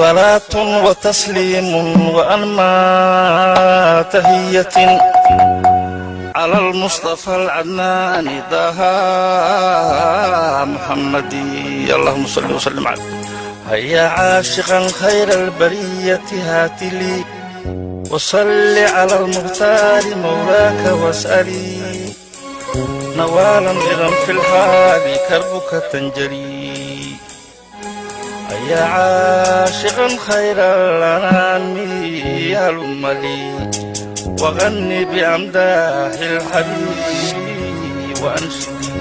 صلاة وتسليم وأنما تهية على المصطفى العدنان طه محمد، اللهم صل وسلم عليه. هيا عاشقا خير البرية هات لي، وصل على المختار مولاك واسألي نوالا إذا في الحال كربك تنجلي. يا عاشقا خير الأنام هلم لي، وغني بأمداح الحبيب وأنشدي.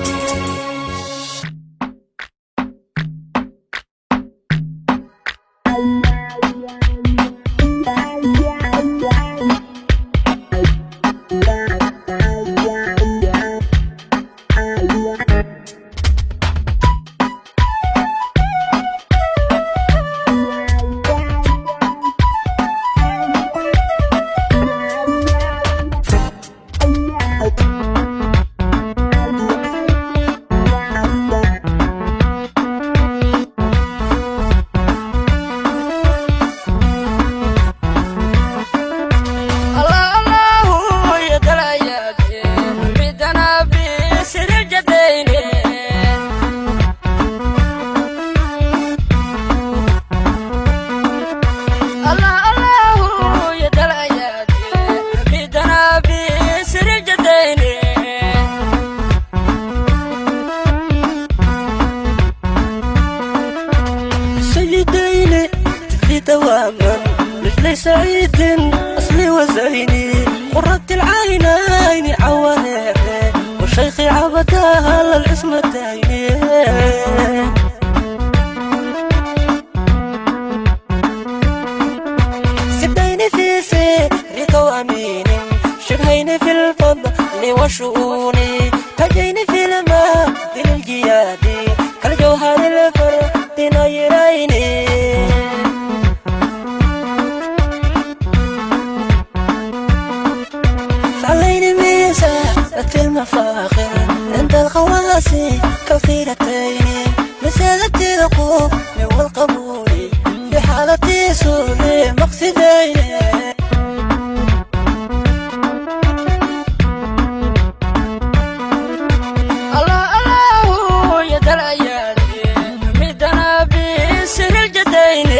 سعيد أصلي وزيني قرة العينين عواني وشيخي عبدها للعصمتين. سبتين في سيرك وأمين، شبهين في الفضل والشؤون، تاجين في الماء للجياد كالجوهر الفرد نيرين. المفاخر عند الخواسي كالخيرتين، مسالة القوم والقبول في حالة سول مقصدين. الله الله يا دلعيالي مدنا بسر الجدين.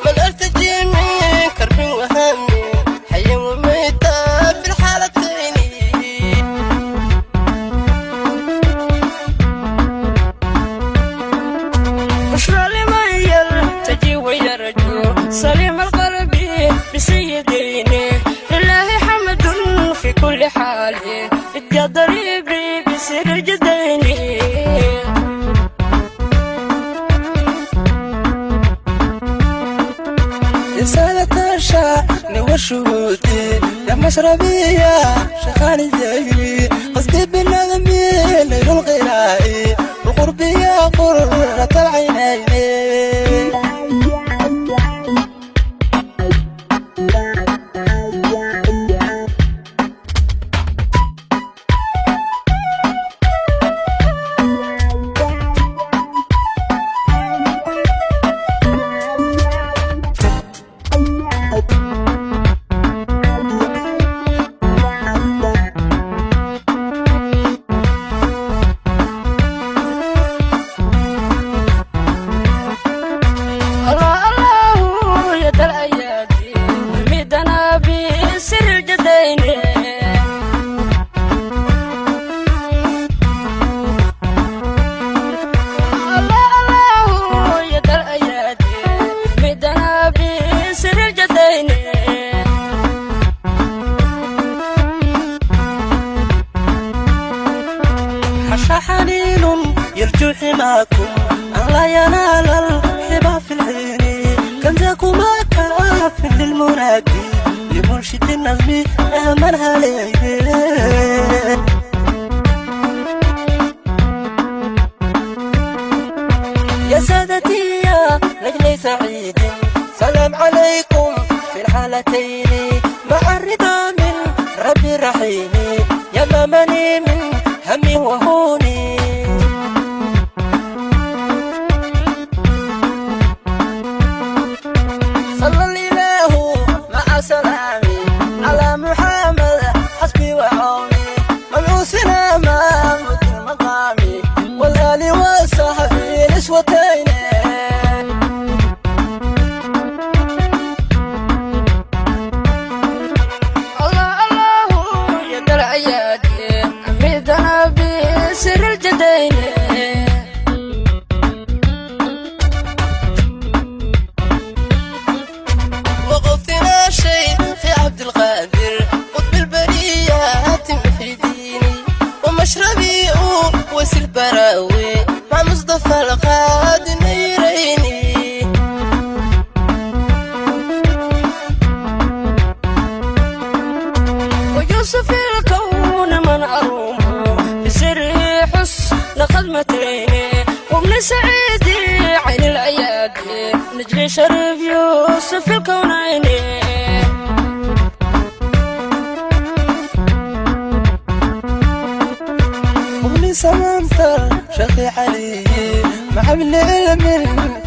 من ارتجي من كرب وهم حي وميت في الحالتين. بشرى لمن يلتجي ويرجو سليم القلب بسيدين، لله حمد في كل حال الجدري بسر الجدين. رسالة الشأن والشهود يا مشربية شيخاني زيني، قصدي بالنظم ليل الغناء والقرب يا قرة العينين. حنين يرجو حماكم أن لا ينال الحبا في العين، كنزكما كاف للمنادي لمرشد النظم آمن عليه. يا سادتي يا نجلي سعيد، سلام عليكم في الحالتين. الرحيم يا ممني من همي وهوني. صلى الإله مع سلامي على محمد حسبي وعوني مبعوثنا مامد المقام والآل والصحب الأسوتين. الله الله يا العيادي عميدنا بسر الجدين. وغثنا شيخ عبد القادر قطب البريات محي ديني ومشربي وسل براوي مع مصطفى القاد نيريني. ويوسف الكون من أروم بسر حسن خدمتين ومن سعيدي عين الأيادي نجري شرف يوسف الكونين. ومن سمنتر شيخي علي مع ابن علم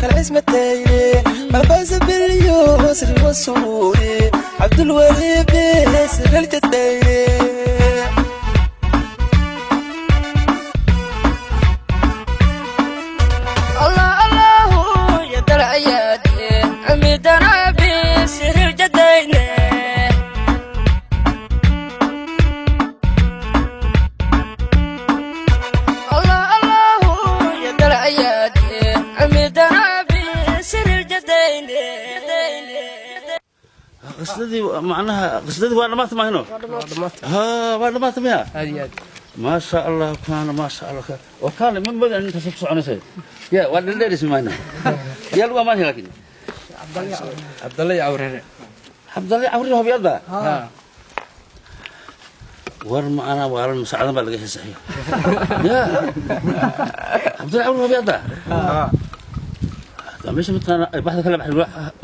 كالعزمتين مفاز باليسر والسرور عبد الولي بسر الجدين. الله الله يا العيادي عميدنا بسر الجدين. الله الله يا العيادي عميدنا بسر الجدين. Qisadii macnaha qisadii waa dhamaatay maahino? Ha, waa dhamaatay miya? ما شاء الله كان ما شاء الله كان وكان من بدأ انت سوق soconaysay ya waa dheerdheeris maahino yaa lagu amaanay laakiin Cabdalle iyo Cawrere. Cabdalle Cawrere hobiyada war macana waalan masaacadan baa laga heesaya ya Cabdalle Cawrere hobiyada meesha mataqaana ay baxda kala baxay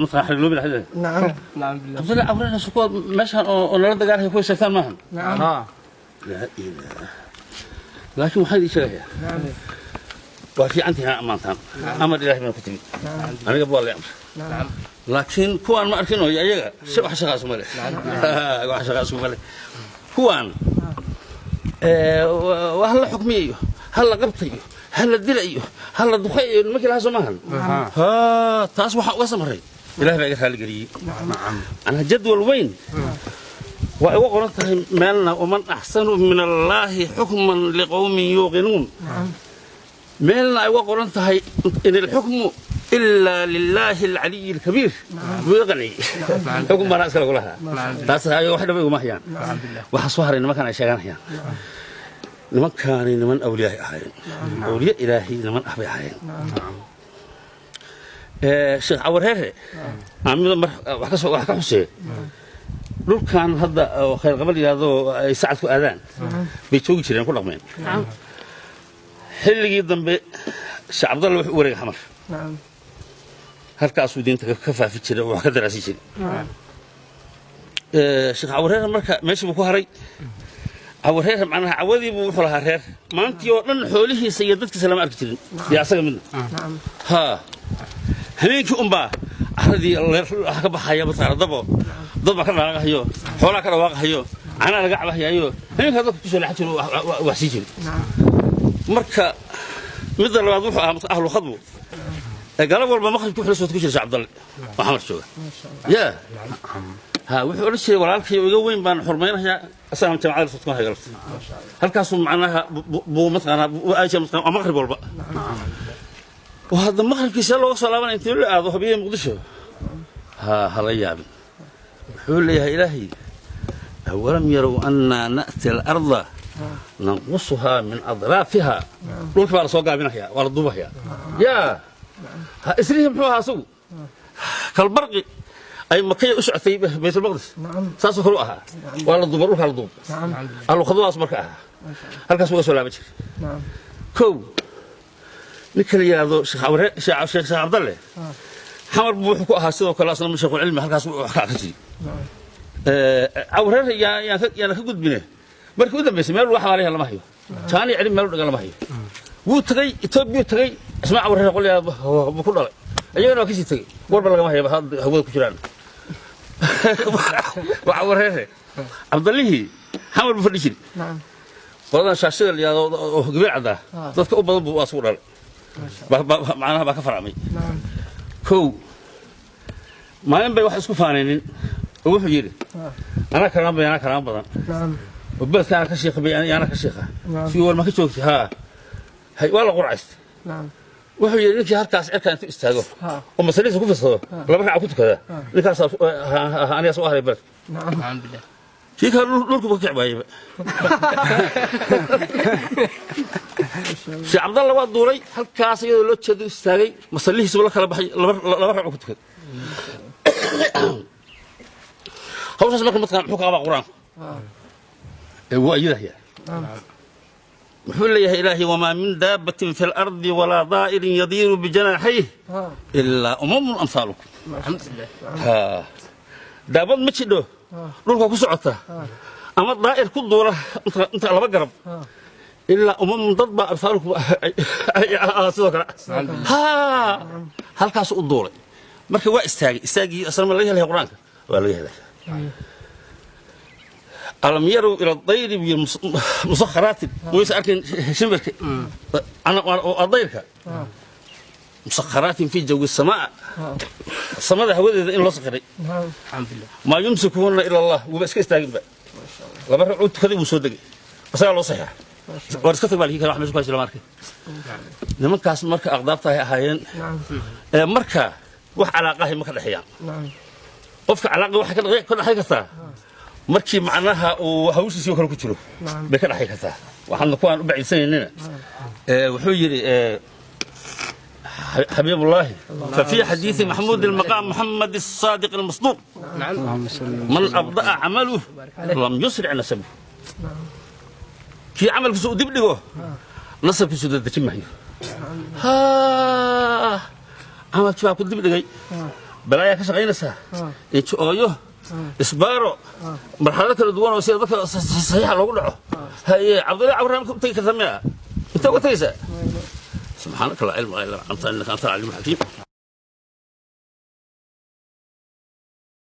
mataqaana xarigloobi lahayd. نعم نعم بالله. Cabdalle Cawrere sukuwa meeshan oo nala dagaalhay kuwa sheegtaan maahan. نعم. laa ilaaha, laakiin waxaan idin sheegayaa waa fiicantihiin ammaantaan amar ilaahay baan ku timid aniga waa lay amray laakiin kuwaan ma arkin oo iyaga si wax shaqaa isuma leh, wax shaqaa isuma leh kuwaan. Waa ha la xukmiyayo, ha la qabtayo, ha la dilayo, ha la duqayayo nimankii lahaa soo maahan. Ha, taas waxaan uga samray ilahay baa iga raali geliyey. Macnaha jadwal weyn waa igu qoran tahay meelna waman axsanu min allaahi xukman liqowmin yuuqinuun, meelna ay uga qoran tahay in alxukmu ilaa lilaahi alcaliyi alkabiir. Buu iga qanciyey xukun baana iskale kulahaa taas ayaga wax dhaba iguma hayaan. Waxaa soo haray nimankan ay sheeganayaan. Nimankaani niman awliyaahay ahaayeen, awliye ilaahay niman ah bay ahaayeen. Sheekh Cawareere aamida mar wax ka soo wax ka xusee dhulkan hadda oo khayr qabal yidhaahdo ay sacad ku aadaan bay joogi jireen ku dhaqmeen. Xilligii dambe Sheekh Cabdalle wuxuu u wareegay Xamar, halkaasuu diinta ka faafi jiray oo wax ka daraasi jiray. Sheekh Cawareere marka meeshii buu ku haray. Cawareere macnaha cawadii buu wuxuu lahaa reer maantii oo dhan xoolihiisa iyo dadkiisa lama arki jirin iyo asaga midna. Ha, habeenkii unbaa caradii leer wax ka baxaya mataqaana dabo dad baa ka dhaqaaqahayo, xoolaa ka dhawaaqahayo, canaa laga cabahayaayo habeenkaa dadka kusoo leexan jiro wax sii jiray. Marka midda labaad wuxuu ahaa ahlu khadbu ee galab walba maqribki wuxuu la soo tukan jiray Sheekh Cabdalle oo Xamar jooga. Ya ha, wuxuu odhan jiray walaalkay oo iga weyn baan xurmaynayaa, asagana jamacada la soo tukanaya galabta. Halkaasuu macnaha buu mataqaanaa buu aadi jiray mataqaanaa waa maqrib walba oo hadda maqribkii see looga soo laabanaya intii la aado habiyey Muqdisho. Ha, hala yaabin, wuxuu leeyahay ilaahay awalam yarow annaa na'ti alarda nanqusuhaa min adraafiha. Dhulka baa la soo gaabinayaa, waa la duubahayaa. Yaa ha, isrihii muxuu ahaa asagu kalbarqi ay Makaya u socotay Baytulmaqdis saasoo kale u ahaa. Waa la duuba dhulkaa la duuba alluqadadaas marka ahaa halkaas uga soo laaban jiray. Kow ninka la yidhaahdo Sheekh Cawre Sheekh Cabdalle Xamar buu wuxuu ku ahaa sidoo kale asna sheekhulcilmi, halkaas wax ka akhrin jiray. Cawreer yaana ka gudbine. Markii u dambaysay meel wax maalaya lama hayo, jaani celin meel u dhigan lama hayo. Wuu tagay Etoobiyuu tagay, Ismaac Wareer qolyaa buu ku dhalay, iyagana waa kasii tegey, warba lagama hayo, hadda hawada ku jiraan. Waa Wareere. Cabdallihii Xamar buu fadhi jiri. Qoladan Shaashida la yidhahdo oo Gabeer caddaa dadka u badan buu asugu dhalay, macnaha baa ka farcmay. Kow maalin bay wax isku faanaynin oo wuxuu yidhi: "Anaa karaama badan, anaa karaama badan oo beledka anaa ka shiikha bay, anaa ka shiikha." Si war ma ka joogtay? Haa, hay, waa la qurcaystay. Wuxuu yidhi: "Ninkii halkaas cirkaa intuu istaago oo masaliisa ku fidsado laba ragca ku tukada, ninkaas anigaas u haray beledka." Nacam billah. Kii kale dhulkuba ka kici waayeyba. Sheekh Cabdalla waa duulay, halkaas iyadoo loo jeedo istaagay, masalihiisuba la kala baxay, laba ragco ku tukaday. Hawshaas marka mataqaan muxuu ka qabaa Qur-aanku ee wuu ayidahyaa? Muxuu leeyahay Ilaahay? "وما من دابة في الأرض ولا طائر يطير بجناحيه إلا أمم أمثالكم." Alxamdulilah. Ha, daabad ma jidho dhulka ku socota ama daa'ir ku duula inta laba garab, ilaa umam, dad baa أمثالكم sidoo kale. Ha, halkaas u duulay marka waa istaagay. Istaagii asna ma laga helaya? Qur-aanka waa laga helaya. "ألم يروا إلى الطير مسخرات", waysa arkin shimbirka dayrka, "مسخرات في جو السماء", samada hawadeeda in loo sakhiray. Alxamdulilah. "ما يمسكهن إلا الله." Wuuba iska istaaginba, laba ragcuu tukaday, wuu soo degay, isagaa loo saxiixa. War iska tag baa lii kale, wax meesha ku haysta lama arkay. Nimankaas marka aqdaabta ay ahaayeen ee marka wax calaaqahay ma ka dhexeeyaan. Qofka calaaqa waxay ka dhexay kartaa markii macnaha uu hawshiisii oo kale ku jiro bay ka dhexay kartaa. Waxaana kuwaan u baciidsanaynina wuxuu yidhi حبيب الله ففي حديث محمود المقام محمد الصادق المصدوق: "من أبطأ عمله لم يسرع نسبه." Kii camalkiisu uu dib dhigo, nasabkiisu dadejin maayo. Ha, camalkii baa ku dib dhigay, balaayaa ka shaqaynaysaa, inji-ooyo, isbaaro, marxalado kala duwan oo sida dadka saxiixa loogu dhaco. Haye, Cabdullahi Cawraan u tegi karta miya? Intee uga tegaysaa? سبحانك لا علم إلا أنت إنك أنت العليم الحكيم.